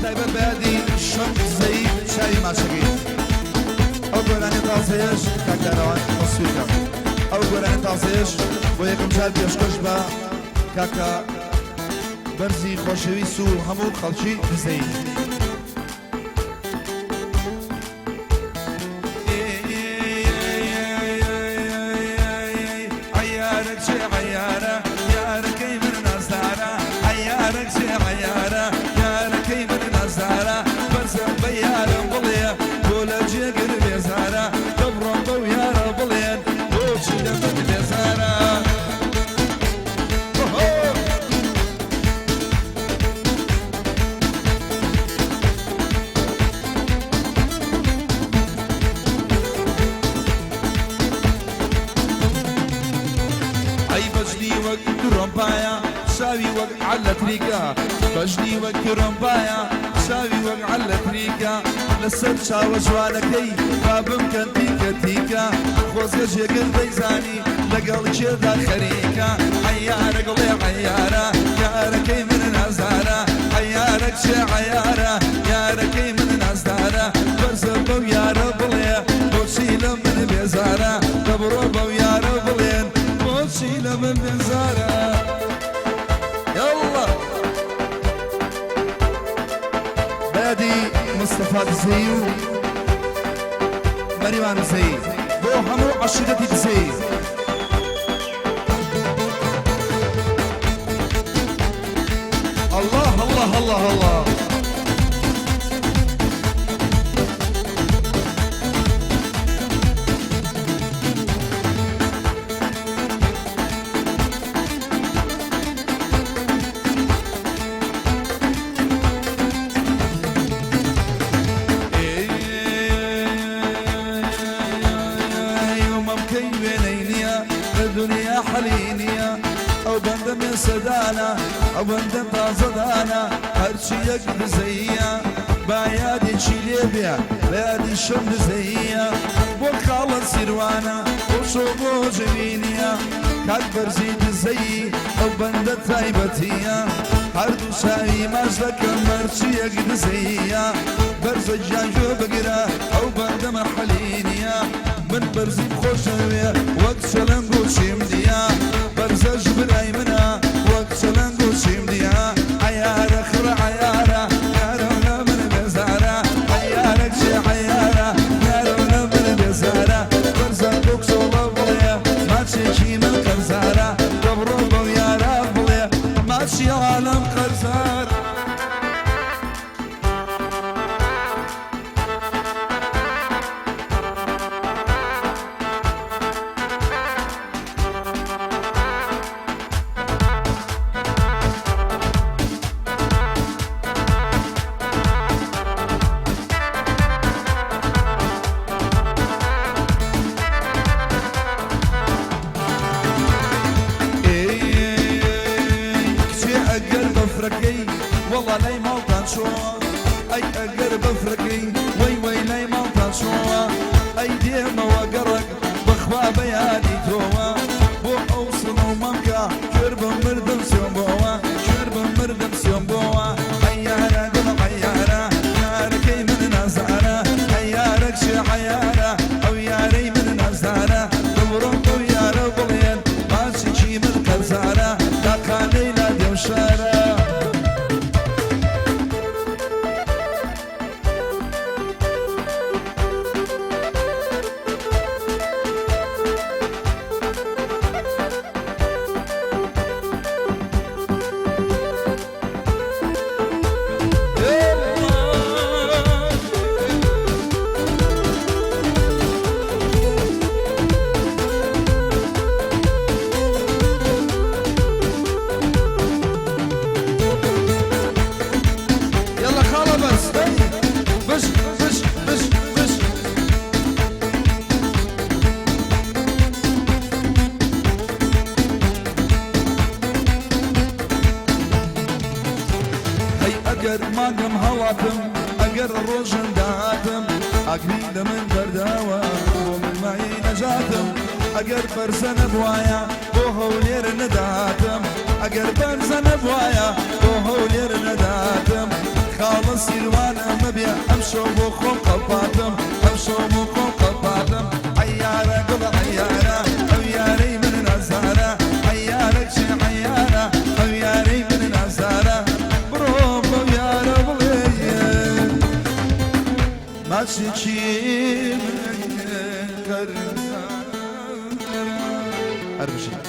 تایبەت بە یادی شەم دزەیی چاوی ماچەکەی. ئەو گۆرانی تازەیەش کاک دارەوان تەسویرکە. ئەو گۆرانی تازەیەش بۆ یەکەم جار پێشکەش بە کاکە بەرزی خۆشەویست و هەموو خەڵکی دزەیی. عەیارە کچێ عەیارە یارەکەی من نازدارە عەیارە کچێ عەیارە یارەکەی من نازدارە بەرزم بە یارم بڵێ بۆ لە جێگر بێزارە دەبڕۆم بەو یارە بڵێن بۆچی لە من بێزارە. ئەی بەژنی وەک ترۆمپایە چاوی وەک عەلە تریکە بەژنی وەک ترۆمپایە چاوی وەک عەلە تریکە لەسەر چاوە جوانەکەی با بمکەن تیکە تیکە خۆزگە جێگر دەیزانی لەگەڵ کێدا خەریکە عەیارە گوڵێ عەیارە یارەکەی من نازدارە عەیارە کچێ عەیارە یارەکەی من نازدارە بەرزە بەو یارە بڵێ بۆچی لە من بێزارە دەبڕۆ بەو یارە بڵێن بۆچی لە من بێزارە یاڵڵا بەیادی مستەفا دزەیی و مەریوان دزەیی بۆ هەموو عەشیرەتی دزەیی. الله الله الله الله. ئەی مەمکەی وێنەی نییە لە دنیا حەلی نییە ئەو بەندە مێسەدانە ئەو بەندە تازەدانە هەرچی یەک دزەییە با یادێکی لێ بێ بە یادی شەم دزەییە بۆ خاڵە سیروانە بۆ شۆ بۆ جەوینیە کاک بەرزی دزەیی ئەو بەندە تایبەتیە هەردوو چاوی ماچ دەکەم هەرچی یەک دزەییە بەرزە گیان گوێ بگرە ئەو بەندە مەحەلی نییە من بەرزیم خۆشەوێ وەک چەلەنگ و چیم نییە بەرزەش برای منە وەک چەلەنگ و چیم نییە عەیارە خڕە عەیارە یارم لە من بێزارە عەیارە کچێ عەیارە یارم لە من بێزارە بەرزە بۆ کچۆڵە بڵێ ماچێکی من قەرزارە دەبڕۆ بەو یارە بڵێ ماچی عالەم قەرزارە. کچێ ئەگەر بەفرەکەی وەڵا لای ماڵتان چۆوە ئەی ئەگەر بەفرەکەی وەی وەی لای ماڵتان چۆوە ئەی دێمەوە گەڕەک بەخوا بە یادی تۆوە بۆ ئەو سڵ و مەمکە کوێر بم مردم سیۆم بۆوە کوێر بم مردم سیۆم بۆوە عەیارە گوڵ عەیارە یارەکەی من نازدارە عەیارە کچێ عەیارە ئەو یارەی من نازدارە دڵڕۆم بەو یارە بڵێن ماچێکی من قەرزارە تاقانەی لادێ و شارە. یەڵا خاڵە بەس دەی بش بش بش بش. هەی ئەگەر مانگم هەڵاتم ئەگەر ڕۆژم داهاتم ئاگری لە من بەرداوە بۆ من مایەی نەجاتم ئەگەر بەرزە نەبوایە بۆ هەولێر نەدەهاتم ئەگەر بەرزە نەبوایە بۆ هەولێر نەدەهاتم. خاڵە سیروانە مەبێ ئەمشەو بۆ خۆم قەڵپاتم ئەمشەو بۆ خۆم قەڵپاتم عەیارە گوڵە عەیارە ئەو یارەی من نازدارە عەیارە کچێ عەیارە ئەو یارەی من نازدارە بڕۆ بەو یارە بڵێ ماچێکی من قەرزارە. هەر بژین.